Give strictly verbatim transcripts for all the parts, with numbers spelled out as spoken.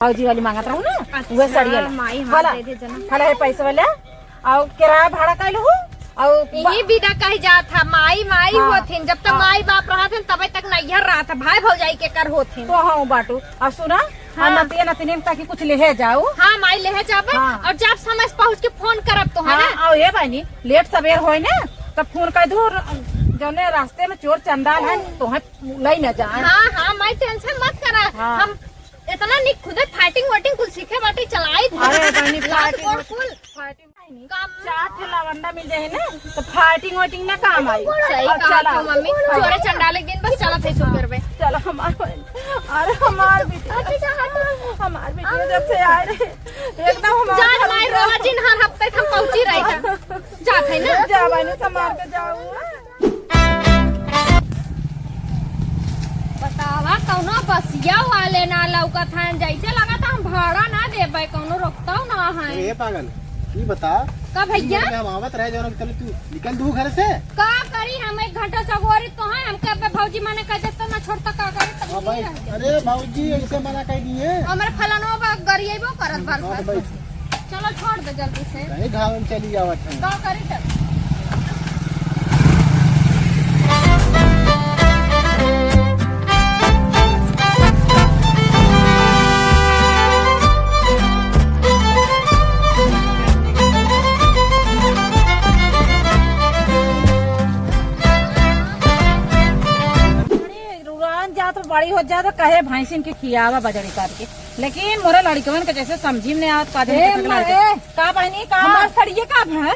भौजी वाली मांगत रहू ना, अच्छा, उहे सड़िया ला। माई, हाँ, हला, दे दे जना। हला है पैसे वाला, अउ किराया भाड़ा कइल हूँ, अउ बा- यही बिना कही जात है, माई, माई हाँ, होथिन। जब तक हाँ। माई बाप रहत हैं, तबे तक नैहर रहत है, भाई भौजाई के कर होथिन। तो हाँ बाटू, अउ सुना, हाँ। नतिया नतिनी में ताकि कुछ लेहे जाऊ। हाँ, माई लेहे जाबे, हाँ। अउ जब समय से पहुँच के फोन करब तो, है हाँ, ना? अउ ये बहिनी, लेट सबेर होए ना, तब फोन कर दू, जौने रास्ते में चोर चंडाल है, तो है लई ना जाए। हाँ, हाँ, माई tension मत करा, हाँ। हम इतना निक खुदे fighting वाइटिंग कुल सीखे बाटी, चलाई था। अरे बहिनी, लात fighting गोड़ वाइटिंग, कुल। Fighting नहीं। काम चार ठे लवंडा मिल जाए ना, तो fighting वाइटिंग ना काम आई। सही और कहा चला। तो मम्मी, चोरे चंडाले के दिन बस चला थे शुक्र बे। चला हमार, अरे हमार बेटी, हमार बेटी जब से आए रहे, एकदम हमार जान घर माई में रोवा जिन हर हफ्ते हम पहुंची रही था। जात है ना? जा बहिनी, संभाल के जाऊ। बतावा, कौनो बसिया वाले ना लौकत हन, जैसे लगत हम भाड़ा ना देबै, कौनो रोकतौ ना है। ए पागल, ई बता, का भैया? ई में हम आवत रहे, जौन तले तू निकल दू घर से। का करी, हम एक घंटा से अगोरी तो है, हमके अब भौजी मने कह देता ना छोड़ता, का करी, तब हाँ नहीं भाई, रहते। अरे भौजी ऐसे मना कर दिए। हमरे फलानो बा गरिएबो करत बार हाँ बार। भाई। चलो छोड़ दे जल्दी से। कहीं घाव में चली आवत है। का करी तब? अरे, रुआन जात बड़ी हो जात, कहे भैंसिन के खियावा बजड़ी काट के। लेकिन मोरे लड़िकवन के जैसे समझी में नहीं आवत, का दिन ए, के माँ, ठकला के। ए। का बहिनी, का? हमार सड़िए का भा?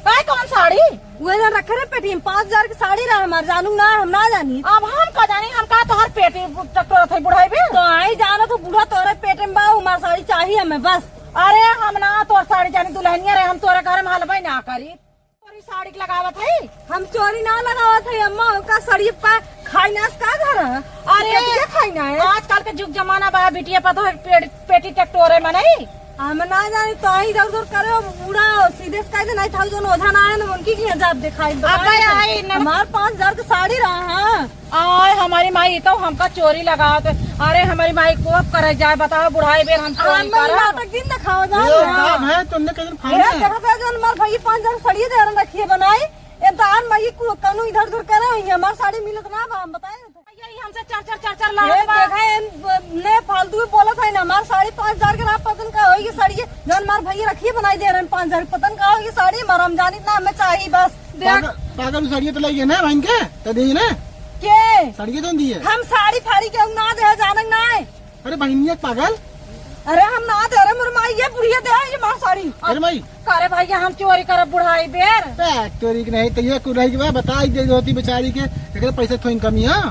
का कौन साड़ी? उहे जौन रखे रहे पेटी में, पाँच हजार के साड़ी रहे हमार, जानू ना, हम ना जानी। अब हम का जानी, हम का तोहर पेटी टकटोरत है बुढ़ाई बे? तो आई जानो तो बूढ़ा तोहरे पेटे में बा, हमार साड़ी चाहिए हमें बस। अरे हम ना तोर साड़ी जानी, दुल्हनिया रहे, हम तोरे घर में हलबे ना करी। चोरी साड़ी के लगावत है? हम चोरी ना लगावत है अम्मा, ओका सड़िए पा खाई नास का घर है? अरे, ये खाई ना है? आजकल के जुग जमाना बा, बिटिया पतोह पेट-, पेटी टकटोरे मनई। हम ना जानी, तो ही इधर उधर करे, बूढ़ा सीधे से कह दे, नहीं था जौन ओझा ना आए ना, उनकी की जात दिखाई, अबे बताए तो। आई न। हमार पाँच हजार के साड़ी रहा, हाँ। आय, हमारी माई, ई तो हमका चोरी लगावत है। अरे, हमारी माई, कोप करे जाए, बताओ, बुढ़ाई बेर हम चोरी हम करब? नाटक दिन दिखाओ जाए ए, ना। का भाई, तुमने कहीं ए, फाड़ देखो तो, जौन हमार भाई पाँच हजार साड़ी दे रखी है बनाई, ए, तो आन माई, को-, कौनो इधर उधर करे हुई है, हमार साड़ी मिलत ना बा, हम बताए। भैया, ई हमसे चर, चर, चर, चर ए, लड़त बा। देखा, एन, ने फालतू में बोलत है ना, हमार साड़ी पाँच हजार के ना, पतन का होई ये साड़ी, जौन हमार भैया रखिए बनाई दे रहे हैं पाँच हजार, पतन का होई ये साड़ी, हमार हम जानित ना, हमें चाहिए बस। देख। पागल, पागल, उ साड़िया तो लइगे ना बहिन के, तो दी ना। के? साड़िया तो दी है। हम साड़ी फाड़ी के ना दे, जानक ना है। अरे बहिनिया पागल। अरे हम ना दे, अरे मोर माई, ये बुढ़िया दे, ये मार साड़ी। अरे माई। अरे भैया, हम चोरी करब बुढ़ाई बेर। ए, चोरी के नहीं, तो ये कुल रही के बा, बताई दे होती बेचारी के, एकरे पैसे थोड़ी कमी है।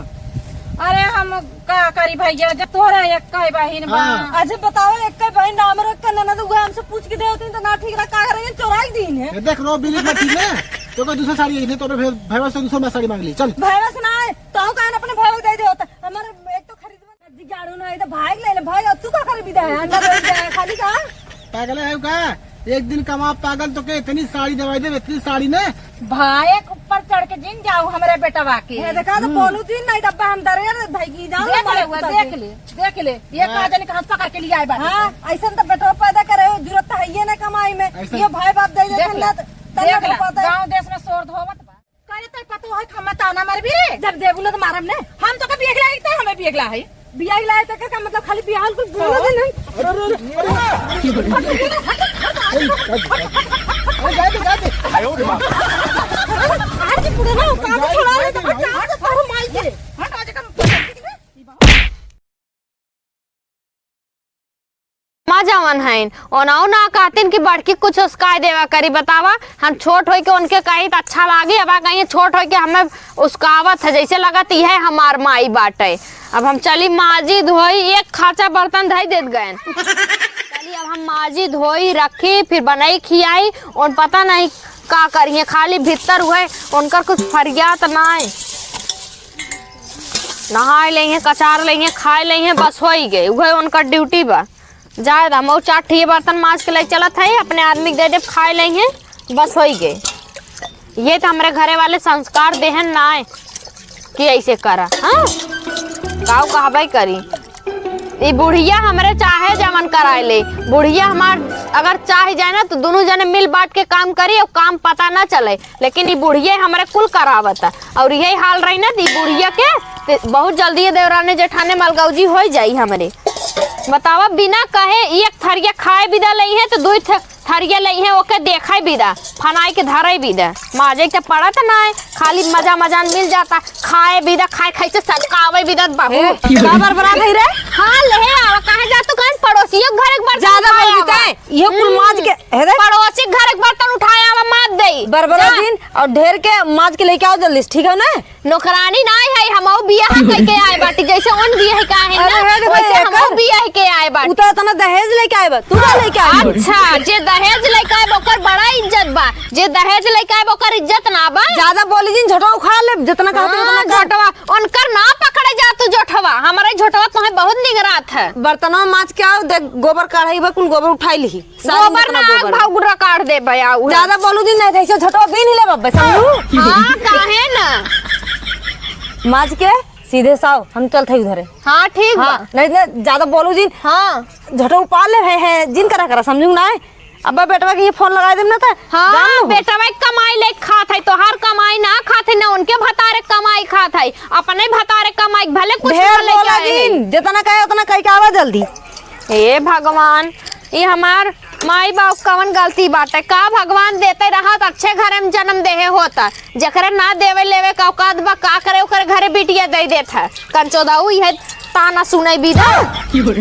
अरे हम का करी भैया, जब तोहरा एक कई बहिन बा। हाँ। अच्छा बताओ, एक कई बहिन ना, हमरे एक ननद, उहे हमसे पूछ के दे होती तो ना ठीक रहा, का करेंगे, चोराई दीन है। ये देख रो बिलिक मत ठीक है, तो कोई दूसरा साड़ी नहीं, तो अपने भै-, भैया से दूसरा साड़ी मांग ली, चल। भैया से ना है, तो कान अपने भैया को दे दे होता, हमारे एक तो खरीद जाड़ू ना, ये तो भाग ले ले, भाग, अब तू का करे विदा है, अंडा दे विदा है, खाली का? पागल है का? एक दिन कमा पागल तो के इतनी साड़ी दवाई दे, इतनी साड़ी ने। भाई, एक ऊपर चढ़ के जिन जाऊ हमरे बेटवा के। ये देखा तो हम्म। बोलू जिन नहीं, डब्बा हम दरे भाई की जाओ देख ले, मार वो कुत्ता देख के। ले, देख ले, ये हाँ। कहा जाने कहाँ पकड़ के लिए आए बाटे। हाँ, ऐसा तो बेटवा पैदा करे, जरूरत तो है ये ना कमाई में, ऐसा ये भाई बाप दे दे देख ले, ना, तब देख ना ले, पता है। गाँव देश में शोर धोवत बा। करे तो पतो है, हम ताना मारबी रे। जब देबू ना तो मारब ने। हम तो का बियाह लायक तो हमें बियाह ला है। बियाह लायक तो का मतलब खाली बियाह कुल बोलो हाँ। दे नहीं। अरे, अरे, अरे, अरे। अरे, जाए दे, जाए दे। आज के पूरा ना, काम जाए दे, छोड़ा जाए दे, दे, भाई। आज तो माई के। हट, आज का अम्मा जवन हईन, ओनहु ना कहतिन कि बड़की कुछ उसकाय देवा करी। बतावा, हम छोट होई के उनके कही त अच्छा लागी, अब आ कहीं छोट होई के हमें उसकावत है, जैसे लगत इहे हमार माई बाटे। अब हम चली माजी धोई, एक खाचा बर्तन धई देत गएन। चली अब हम माजी धोई रखी, फिर बनाई खियाई, उन पता नहीं का करिए, खाली भीतर हुए उनकर कुछ फरियात नाय। नहाए लेइहें, कचार लेइहें, खाए लेइहें, बस होई गए, उहे उनकर ड्यूटी बा। जाए दा, मऊ चार ठे बर्तन माज के ले चलत है, अपने आदमी के दे देब, खाए लेइहें, बस होई गए। ये तो हमरे घरे वाले संस्कार देहन ना है कि ऐसे करा, हाँ? काऊ कहबे करी। ई बुढ़िया हमरे चाहे जवन कराए ले, बुढ़िया हमार अगर चाह जाए ना तो दुनू जने मिल बांट के काम करी और काम पता ना चले, लेकिन ई बुढ़िया हमरे कुल करावत है। और यही हाल रही ना तो ई बुढ़िया के ते बहुत जल्दी ये देवराने जेठाने मलगौजी हो जाई हमरे। बतावा, बिना कहे एक थरिया खाए बिदा लई है तो दुई थ-, थरिया लई है, ओके देखाई बिदा, फनाई के धराई बिदा, माजे के पड़त ना है, खाली मजा मजान मिल जाता। खाए बिदा, खाए खाए से सटकावे बिदा बाबू। ए, का बरबरात है रे? हाँ, ले आवा, काहे जा तू, कहीं पड़ोसियों के घर एक बार ज्यादा बोल देता है। ये कुल माज के, है रे? पड़ोसी के घर एक बर्तन उठाए आवा, माज दे। बरबरा जा। दिन और ढेर के माज के लेके आओ जल्दी से, ठीक है ना? नौकरानी ना है, हमहू बियाह कइके आए बाटी, जैसे उन बियाह के आए ना, अरे, अरे, वैसे अरे, हमहू कर। बियाह के आए बाटी। उ तो इतना दहेज लेके आए बा, तू का लेके आए बा? अच्छा, जे दहेज लेके आए बा, ओकर बड़ा इज्जत बा, जे दहेज लेके आए बा, ओकर इज्जत ना बा। ज्यादा बोली जिन, झोटवा उखाड़ ले, जितना कहते हाँ, उतना कर। झोटवा, उनकर ना पकड़े जा तू झोटवा, हमारे झोटवा तुम्हें बहुत निगरात है। बर्तनवा माज के आओ, देख गोबर काढ़ाई बा, कुल गोबर उठाई लिही। सारी गोबर जितना ना गोबर। भाव गुर्रा काट दे बया उहे। ज्यादा बोलू दिन नहीं, ऐसे झोटवा बीन ही ले बब्बे, समझू? हाँ, काहे ना? माज के सीधे साव, हम चलत हई उधरे। हाँ, ठीक बा। हाँ, नहीं, नहीं, ज्यादा बोलू जिन। हाँ। झोटवा उपाड़ ले है, है, जिन करा करा, समझू ना? अब्बा बेटवा के ये फोन लगाई देम ना त हाँ, जान लो। बेटवा के कमाई लेके खात है, तोहार कमाई ना खात है, ना उनके भतारे कमाई खात है, अपने भतारे कमाई भले कुछ ढेर ना लेके बोला आए है। जिन, जितना कहे उतना कह के आवा जल्दी। हे भगवान, ई हमार माई बाप कवन गलती बाटे? का भगवान देते रहत अच्छे घरे में जन्म देहे होता, जेकरे ना देवे लेवे का औकात बा, का करे ओकरे घरे बिटिया दे देत है। कंचोदाऊ इहे ताना सुने बिदा।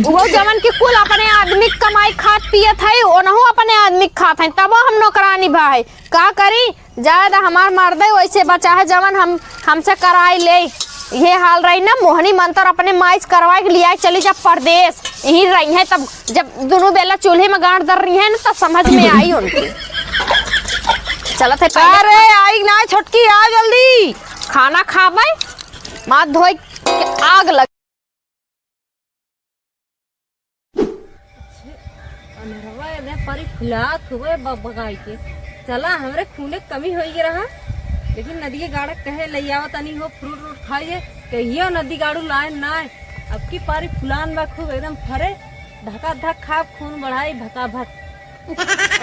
वो जवन की कुल अपने आदमी के कमाई खात पियत है, ओनहु अपने आदमी के खात है, तबो हम नौकरानी भा है। का करी? जाए दा हमार मर्दे वैसे बचा है, जवन हम, हमसे कराई ले। ये हाल रही ना, मोहनी मंतर अपने माई से करवाए के लिया चली जा परदेस। यहीं रही है, तब जब दोनों बेला चूल्हे में गांठ दर रही है ना, तब समझ में आई उनकी। चलत है पहले अरे, आई ना छोटकी, आ जल्दी। खाना खाबे, माथ धोए के आग लग। अनरवा एदे परी फुलात हुए ब-, बगाई के। चला, हमरे खूने क कमी होई गे रहा, लेकिन नदिये गाड़ा कहे लई आवा तनी हो फ्रूट व्रूट खाइए, कहियो नदी गाड़ू लाए ना। अब की पारी फुलान बा खूब एकदम फरे, धका धक खाब खून बढ़ाई भका भक।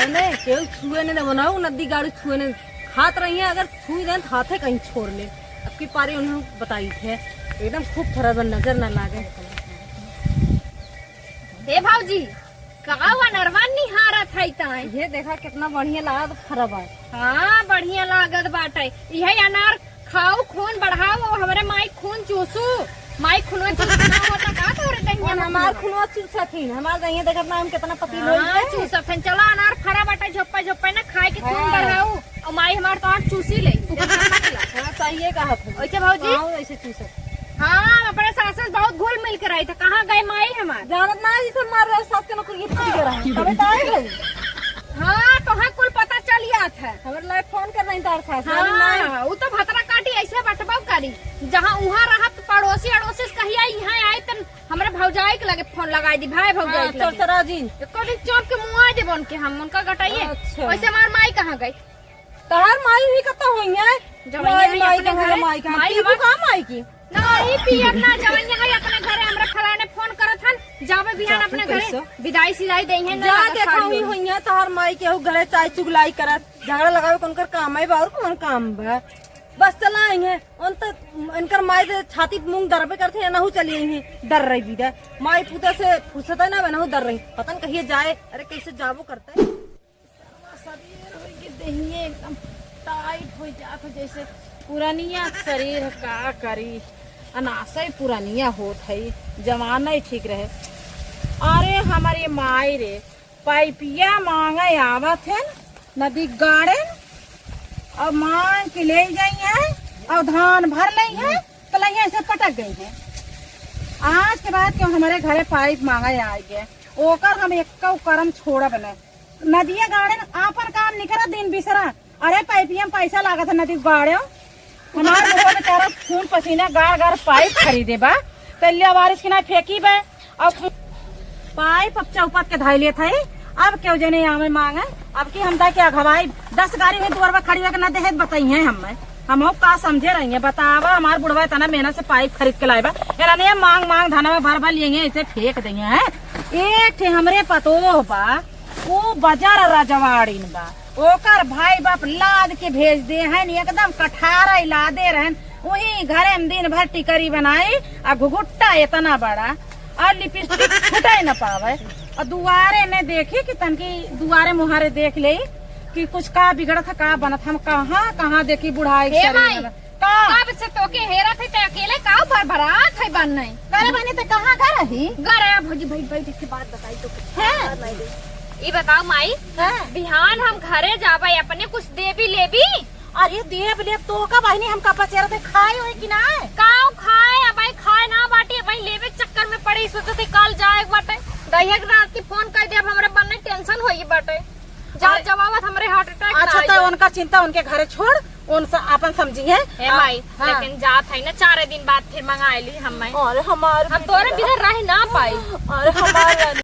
अने केहू छुए ने देबो ना, उ नदी गाड़ू छुए ने खात रही है, अगर छुई देन त हाथे कहीं छोड़ ले। अब की पारी उन्हें बताई थे, एकदम खूब फरल बा, नजर ना लागे। ए भौजी, का अनरवा निहारत है ताई? ये देखा कितना बढ़िया लागत फरल बा। हाँ, बढ़िया लागत बाटे। इहे अनार खाऊ, खून बढ़ाऊ, और हमरे माई खून चूसू। माई खूनवा चूसू ना होता का तोरे दहिया में हमार खूनवा? खूनवा चूसत ही, हमार दहिया देखत ना हम कितना पतली होई हाँ, है। चूसत हन। चला अनार फरा बाटे, झोप्पा झोप्पा ना खाए के खून हाँ। बढ़ाऊ। और माई हमार तो आज चूसी ले। हाँ, सही है कहा था। वैसे भौजी? हाँ, वैसे चूसत। हाँ, हम अपने सास से बहुत घुल मिल के रही थे। कहाँ गए माई हमार? जानत ना है, जैसे मार रहे सास के नौकरी फूट गया रहा। तबे तो आए गए। हाँ, तो हाँ कुल पता चल जात है। हमरे लाए फोन कर रही तार सास, हाँ, जानी ना। उ तो भतरा काटी ऐसे बटबो करी। जहाँ उहाँ रहत पड़ोसी अड़ोसी से कहिया इहाँ आई तन हमरे भौजाई के लगे फोन लगाई दी, भाई भौजाई हाँ, के लगे। चरचरा जिन। एको दिन चौंक के मुँह आ देबो उनके हम, उनका गटाइए। अच्छा। वैसे हमार माई कहाँ गई? तहार माई हुई कत्ता हुई है? जवनिया हमारी ही माई अपने कहाँ है, घरे। माई कहाँ? माई पीबू हमार कहाँ माई की? ना, ई पियर ना, जवनिया है अपने घरे, हमरा फलाने फोन करत हन, जाबे बिहान जा तू अपने घरे, कैसो। विदाई सिदाई देइहे, ना जा लागत देखा साड़ी हुई ओढ़ी। हुई है, तहार माई केहू घरे चाय चुगलाई करत, झगड़ा लगावे के उनकर काम है बा, और कौन काम बा? बस चला आई है, उन तो इनकर माई के छाती पे मूंग दरबे करते हैं, नहु चली आई है, डर रही भी दे। माई पूते से फुर्सत है ना, नहु डर रही, पता न कहिए जाए, अरे कैसे जाबो करता है। सरवा शरीर होई के देहिए एकदम टाइट हो जात हो, जैसे पुरनिया शरीर का करी, अनासै पुरनिया होत है, जमाना ही ठीक रहे। अरे हमारी माई रे, पाइपिया मांगे आवत है नदी गाड़े, और मांग के ले जाई है, और धान भर लई है, तो लई है से पटक गई है। आज के बाद क्यों हमारे घरे पाइप मांगे आए गए, ओकर हम एक करम छोड़ब न। नदिया गाड़े न आपन काम निकरा दिन बिसरा। अरे पाइपिया में पैसा लागत है नदी गाड़े। हमार बुढ़वा बेचारा खून पसीना गाड़ गाड़ पाइप खरीदे बा। कल्ला बारिश के ना फेंकी बा। अब पाइप अब चौपट के धाई लेत है। अब केहू जने आवे मांगे। अब की हम दा के अघवाई दस गाड़ी में दुआर पर खड़ी होके ना देहे बताई है हमें। हम का समझे रही है, बतावा, हमार बुढ़वा इतना मेहनत से पाइप खरीद के लाए बा, एना ने मांग मांग धनवा भर भर लिए ऐसे फेंक देंगे हैं। एक ठे हमरे पतोह बा, वो बजर रजवाड़िन बा, ओकर भाई बाप लाद के भेज दे हैं, एकदम कठारा लादे रहन, वही घरे में दिन भर टिकरी बनाई, आ घुघुट्टा इतना बड़ा, और लिपस्टिक छूटे न पावे। और दुआरे में देखी कि तनकी दुआरे मुहारे देख ले कि कुछ का बिगड़त है, का बनत, हम कहाँ कहाँ देखी बुढ़ाई के हे शरीर माई, में। का? कब से तोके हेरत है, ते अकेले का भरभरात है बन नहीं? करे बने ते कहाँ घर रही? घर आया भौजी, भाई, भाई, देख के बात बताई तो। हैं? ई बताओ माई, हाँ। बिहान हम घरे जाबे, अपने कुछ देबी लेबी? अरे देब लेब तो का बहिनी, हम का पचेरत है, खाए होए कि ना? काव खाए, अब भाई खाए ना बाटी, अब भाई लेबे चक्कर में पड़ी, सोचत है कल जाए बाटे। दहिया के रात की फोन कर दे, अब हमरे बन्ने टेंशन होई बाटे। जा अरे, जवाबत हमरे हार्ट अटैक अच्छा, ना तो आई। उनका चिंता उनके घरे छोड़, उन स-, अपन समझी है। ए माई, हाँ। लेकिन जात है ना, चार दिन बाद फिर मंगा ली हम। अरे हमार हम तोरे बिना रह ना पाई। अरे हमार